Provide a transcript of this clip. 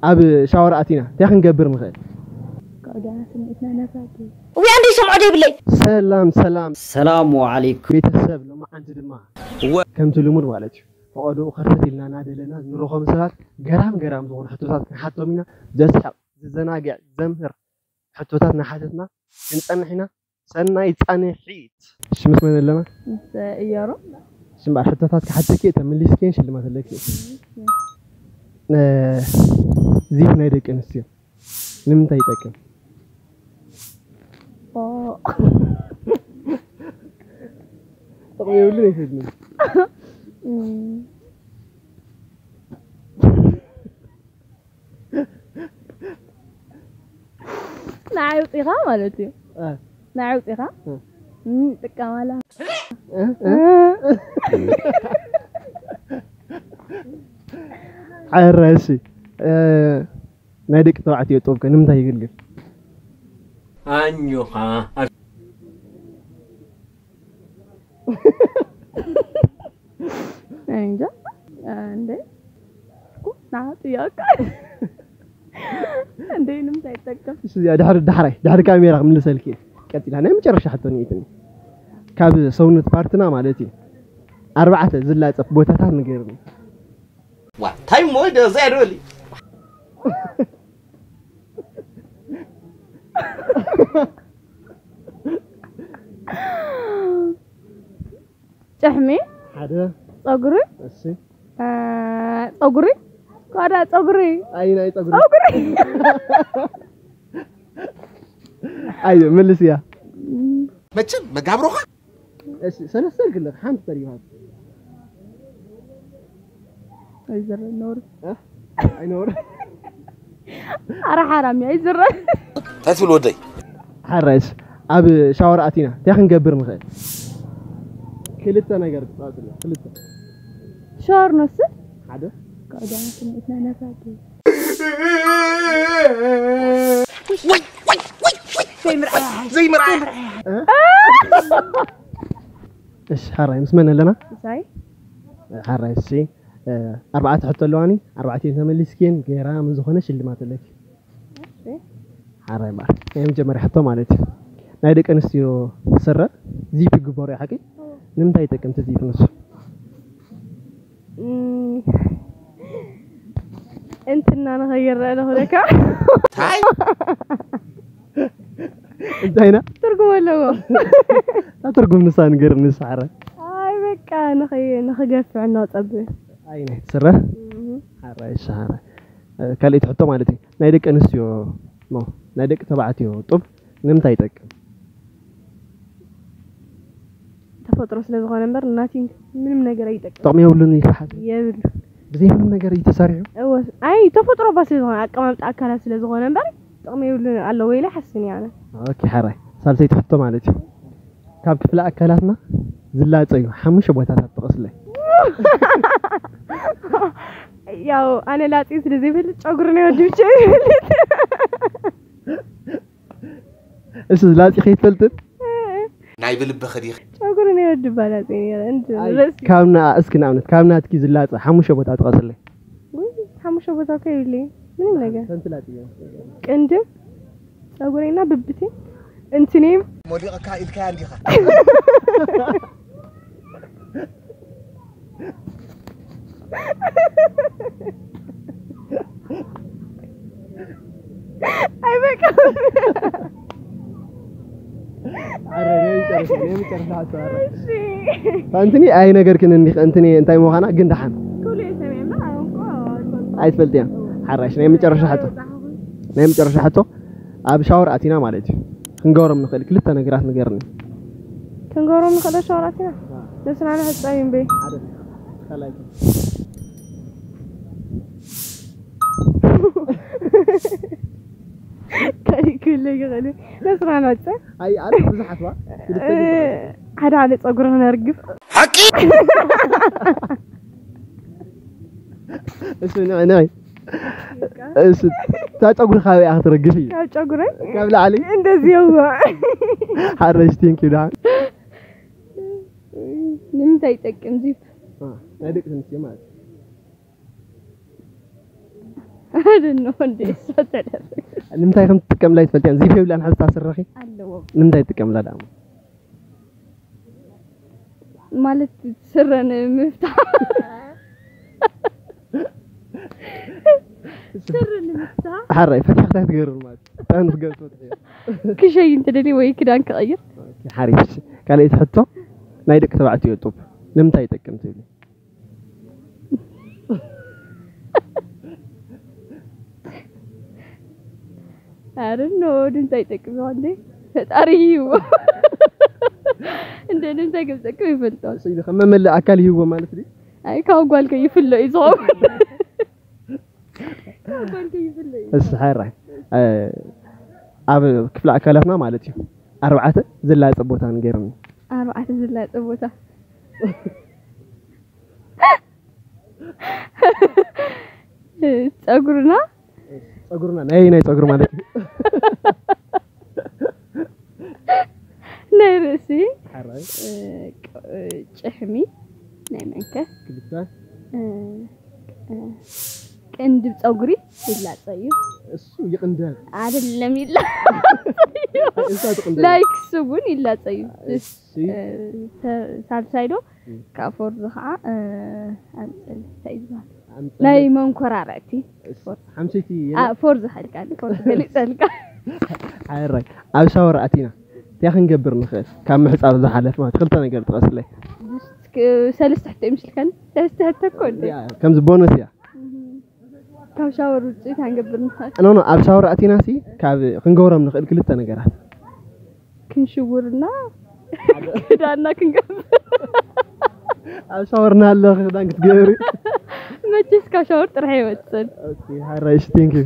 ኣብ ሻወር ኣቲና እንታይ ክንገብር ንኽእል? ካብኡ ደኣ ስምዒትና ነፍራቱ። እውይ፣ ኣንደይ ሰምዖ ደይብለይ። ሰላም ሰላም ሰላም ወዓለይኩም። ቤተሰብ። ሎማዓንቲ ድማ ከምቲ ልሙድ ማለት እዩ፣ ፈቐዶኡ ከርተት ኢልና እናደለና ንረኸቦም ሰባት ገራም ገራም ዝኾኑ ሕቶታት ክንሓቶም ኢና። ዘስሕቕ፣ ዘዘናግዕ፣ ዘምህር ሕቶታት እናሓተትና ክንጸንሕ ኢና። ሰናይ ጻንሒት። ሽምስ መን ኣለና? እየሩ። ሽምባር ሕቶታት ክሓተኪ፣ ተመሊስኪ ሽልማት ኣለኪ። እ፣ ዚፕ ናይ ደቂ ኣንስትዮ ንምንታይ ይጠቅም? ጥቕሚ የብሉን ኣይትብልን። ንዓይ ውፂኻ ማለት እዩ። እ። ንዓይ ውፂኻ እ። እም፣ ጥቀማላ። እ? እ? ሓረ፣ እሺ። እ፣ ናይ ደቂ ተባዕትዮ ጡብ ከ ንምንታይ የገልግል? ኣኞኻ። እንጃ። እንዴ? እኮ ንዓይ ጥያቄ። እንዴ ንምንታይ ይጠቅም? እሺ፣ እዚኣ ድሕሪ፣ ዳሕራይ፣ ድሕሪ ካሜራ ክምልሰልኪ እየ። ቀጺላ ናይ መጨረሻ ሕቶ ንኢትኒ። ካብ ሰውነት ፓርትና ማለት እዩ፣ ኣርባዕተ ዝላጸ ቦታታት ንገርኒ። ዋ፣ እንታይ እሞ ወደ እዚኣ ዶ በሊ? ጭሕሚ፣ ሓደ። ፀጉሪ፣ እሺ። እ፣ ፀጉሪ፣ ኳዳ ፀጉሪ። ኣይ፣ ናይ ጸጉሪ። ፀጉሪ። ኣይ፣ መልስ እያ። መቸም መጋብሮኻ። እሺ፣ ሰለስተ ልክልኽ፣ ሓንቲ ተሪፋት። ኣይዝረን ነውሪ። እ? ኣይነውር። ኣረ ሓራም እዩ፣ ኣይዝረን። እንታይ ትብል ወደይ? ሓራይስ፣ ኣብ ሻወር ኣቲና እንታይ ክንገብር ንኽእል? ክልተ ነገር ክጻወት ኣለና፣ ክልተ። ሻወር ንወስድ? ሓደ። ኳዳ ስምዒትና ነፍራቱ። ዘይምርኣያ። ዘይምርኣያ። እ? እሺ፣ ሓራይ፣ ምስ መን ኣለና? ምሳይ? ሓራይ፣ እሺ። እ፣ ኣርባዕተ ሕቶ ኣለዋኒ፣ ኣርባዕቲኤን ተመሊስኪን ገይራ ምስ ዝኾነ ሽልማት ኣለኪ። እሺ። ሓራይ እምበኣር። ናይ መጀመርያ ሕቶ ማለት እዩ፣ ናይ ደቂ ኣንስትዮ ስረ ዚፕ ይግበሮ እዩ፣ ሓቂ? ንምንታይ ይጠቅም እቲ ዚፕ ንሱ? እም፣ እንትና ንኸይረአ ንኽለካ። ታይ? እንታይ ኢና? ትርጉም ኣለዎ። እታ ትርጉም ንሳ ንገር፣ ንሳ ሓራይ። ኣይ በቃ ንኸይ-፣ ንኽገፍዕ እናጸብእ። ኣይ ናይ ስረ? እም። ሓራይ፣ እሺ፣ ሓራይ። እ፣ ካልኣይቲ ሕቶ ማለት እዩ፣ ናይ ደቂ ኣንስትዮ፣ ኖ፣ ናይ ደቂ ተባዕትዮ ጡብ ንምንታይ ይጠቅም? ተፈጥሮ ስለ ዝኾነ እምበር ናቲንግ ምንም ነገር ኣይጠቅም። ጥቕሚ የብሉን ኢልካ ሓሳብ? የብሉ። ብዘይ ምንም ነገር እዩ ተሰሪሑ? እወ፣ ኣይ ተፈጥሮ እባ ስለ ዝኾነ ኣቀማምጣ ኣካላት ስለ ዝኾነ እምበር ጥቕሚ የብሉን ኣለዎ ኢለ ሓስብን እየ ኣነ። ኦኬ፣ ሓራይ። ሳልሰይቲ ሕቶ ማለት እዩ፣ ካብ ክፍለ ኣካላትና ዝላጸዩ ሓሙሽተ ቦታታት ጥቐስለይ። ያው ኣነ ላጺ ስለ ዘይፈልጥ ጨጉሪ ናይ ወዲ ብቻ ይፈልጥ። እሺ፣ ላጺ ከይትፈልጥን? ናይ ብልብኺ ዲኺ? ጨጉሪ ናይ ወዲ ባላጺ ነይረ እንጂ ኣይ፣ ረሲ- ካብ ና-፣ እስኪ ንኣብነት ካብ ናትኪ ዝላጸ ሓሙሽተ ቦታ ጥቐስለይ። ውይ፣ ሓሙሽተ ቦታ እኮ የብለይ ምንም ነገር። ሰንቲ ላጺ እዮም። ቅንድብ፣ ጸጉረይና ብብቲ፣ እንትኔም። ሞዲቕካ ኢልካያ እንዲኻ። ኣይ በቃ። ኣረ፣ ናይ መጨረሻ፣ ናይ መጨረሻ ሕቶ፣ ኣረ። እሺ። እንትኒ ኣይ ነገር ክን እንዲ-፣ እንትኒ እንታይ ምዃና ግን ደሓን ኩሉ እየ ሰሚዐ እምበር ኣነ እኮ ኣይፈልጦ። ኣይትፈልጥያ። ሓራሽ ናይ መጨረሻ ሕቶ። ናይ መጨረሻ ሕቶ፣ ኣብ ሻወር ኣቲና ማለት እዩ፣ ክንገብሮም ንኽእል ክልተ ነገራት ንገርኒ። ክንገብሮም ንኽእል ሻወር ኣቲና? ነብስና ንሕጸብ እምበይ። ከሊእ ክህለ ይኽእል እዩ። ነብስና ንሕጸብ። ኣይ፣ ኣነ ብዙሓት ዋ። ክልተ እ፣ ነገራት። ሓደ ሓደ ጸጉሪ ክነርግፍ። ሓቂ። እሺ፣ ንዒ፣ ንዒ። እሺ፣ እታ ጸጉሪ ካበይ እያ ክትረግፍ እዩ? ካብ ጨጉረይ ካብ ላዕሊ? እንደዚህ እዋ። ሓረሽ፣ ቴንክ ዩ፣ ደሓን። ንምንታይ ይጠቅም ዚፕ? አ፣ ናይ ደቂ ኣንስትዮ ማለት እዩ። I don't know እንዴ እሷ ተደረገ። ንምንታይ ከም ትጥቀምላ ይትፈልጥ ያን ዚፕ የብላን ሓዝታ ስረኺ ኣለዎ ንምንታይ ትጥቀምላ ዳሞ ማለት ስረ ንምፍታሕ ስረ ንምፍታሕ ሓራይ ፈታሕታ ትገርር ማለት ጣን ትገብቶ ክሸይ እንተደሊ ወይ ክዳን ክቐይር ሓሪፍ ካልኣይቲ ሕቶ ናይ ደቂ ተባዕትዮ ጡብ ንምንታይ ይጠቅም ትብሊ ኣረ ኖ እንታይ ይጠቅም ይሆን ፈጣሪ እዩ እንደ እንታይ ከም ዝጠቅም ይፈልጦ ስኢሉ ከም መመለእ ኣካል ይህዎ ማለት ድዩ ኣይ ካብ ጓል ከይፍሎ እዩ ዝኸውን ካብ ጓል ከይፍሎ እዩ እሺ ሓራይ ኣብ ክፍለ ኣካላትና ማለት እዩ ኣርባዕተ ዝላፀ ቦታ ንገርኒ ኣርባዕተ ዝላፀ ቦታ ፀጉርና ፀጉርና ናይ ናይ ፀጉሪ ማለት እዩ ናይ ርእሲ ሓራይ እ፣ ቅ- እ፣ ጭሕሚ ናይ መንከ ክልተ እ፣ እ፣ ቅንድብ ፀጉሪ ይላፀ እዩ እሱ ይቕንደብ አይደለም ይላ እንሳ ትቕንደብ ላይክ እሱ እውን ይላፀ እዩ እሺ እ፣ ተ- ሳልሳይ ዶ እ። ካብ ፎርዝ ከዓ እ፣ ኣምፅል እንታይ እዩ ዝበሃል ኣምፀል ናይ መንኮራርዕቲ ሓምሰይቲ አ፣ ፎርዝ ሓልካ ፎርዝ ገሊፀልካ ሓራይ ኣብ ሻወር ኣቲና እንታይ ክንገብር ንኽእል ካብ ምሕፃብ ዝሓለፍ ማለት ክልተ ነገር ጥቀስለይ ሰለስተ ሕቶ ይምስልከኒ ሰለስተ ሕቶ እኮ እንደ ከምዚ ቦነስ እያ ካብ ሻወር ውፅኢት ክንገብር ንኽእል ኖ ኖ ኣብ ሻወር ኣቲና ሲ ካብ ክንገብሮም ንኽእል ክልተ ነገራት ክንሽውርና ክዳና ክንገብር ኣብ ሻወር እናሃለኺ ክዳን ክትገብሪ መቸስ ካብ ሻወር ጥራሕ ይወፅን ሓራይ እሺ ቴንክ ዩ